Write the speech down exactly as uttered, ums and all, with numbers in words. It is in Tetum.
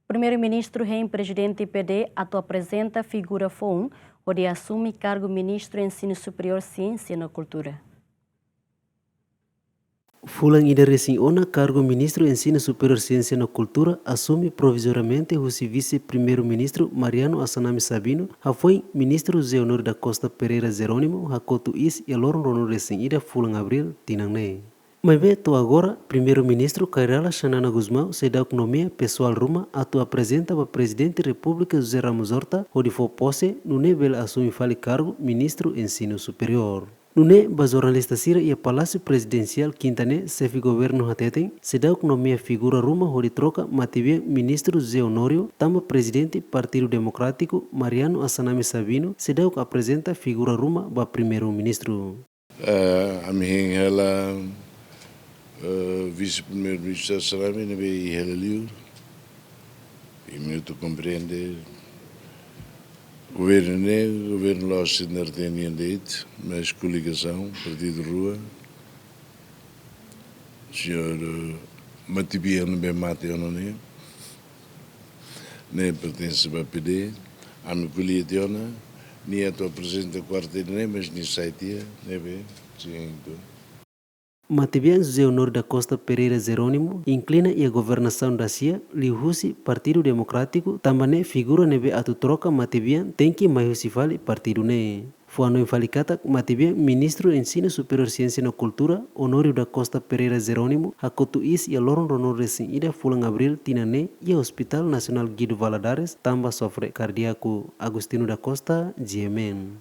Primeiru-Ministru hein Prezidente P D atu aprezenta figura foun hodi asume kargu Ministru Ensinu Superiór, Siénsia no Kultura. Fulan ida resin ona kargu Ministru Ensinu Superiór, Siénsia no Kultura asume provizoriamente husi Vise-Primeiru-Ministru Mariano Assanami Sabino, hafoin Ministru José Honório da Costa Pereira Jerónimo, hakotu iis iha loron ruanulu resin ida fulan Abríl tinan ne'e. Maibé to'o agora, Primeiru-Ministru Kay Rala Xanana Gusmão seidauk nomeia pesoál ruma atu aprezenta ba Prezidente Repúblika José Ramos Horta hodi fó pose, nune'e bele asume fali kargu Ministru Ensinu Superiór. Nune'e ba jornalista sira iha Palásiu Prezidensiál Kinta ne'e, Xefe Governu hateten seidauk nomeia figura ruma hodi troka matebian Ministru José Honório, tanba Prezidente Partidu Demokrátiku Mariano Assanami Sabino seidauk aprezenta figura ruma ba Primeiru-Ministru. Eh, ami hein hela, eh, Vise-Primeiru-Ministru Assanami ne'ebé iha hela liur. I ami atu komprende governu ne'e, governu la'ós sendar tenian deit, mas koligasaun partidu rua. Señór, eh, matebian ne'ebé mate ona ne'e, ne'e pertense ba P D, ami ko'alia tiha ona, nia atu aprezenta kuarta ne'e, mas nia sai tiha, ne'ebé, sin, entaun. Matebian José Honório da Costa Pereira Jerónimo inklina iha governasaun dasia, liuhusi Partidu Demokrátiku, tanba ne'e figura ne'ebé atu troka matebian tenke mai husi fali partidu ne'e. Fó-hanoin fali katak matebian Ministru Ensinu Superiór, Siénsia no Kultura, Honório da Costa Pereira Jerónimo, hakotu iis iha loron ruanulu resin ida fulan Abríl tinan ne'e iha Hospital Nasionál Guido Valadares, tanba sofre kardíaku. Agostinho da Costa, G M N.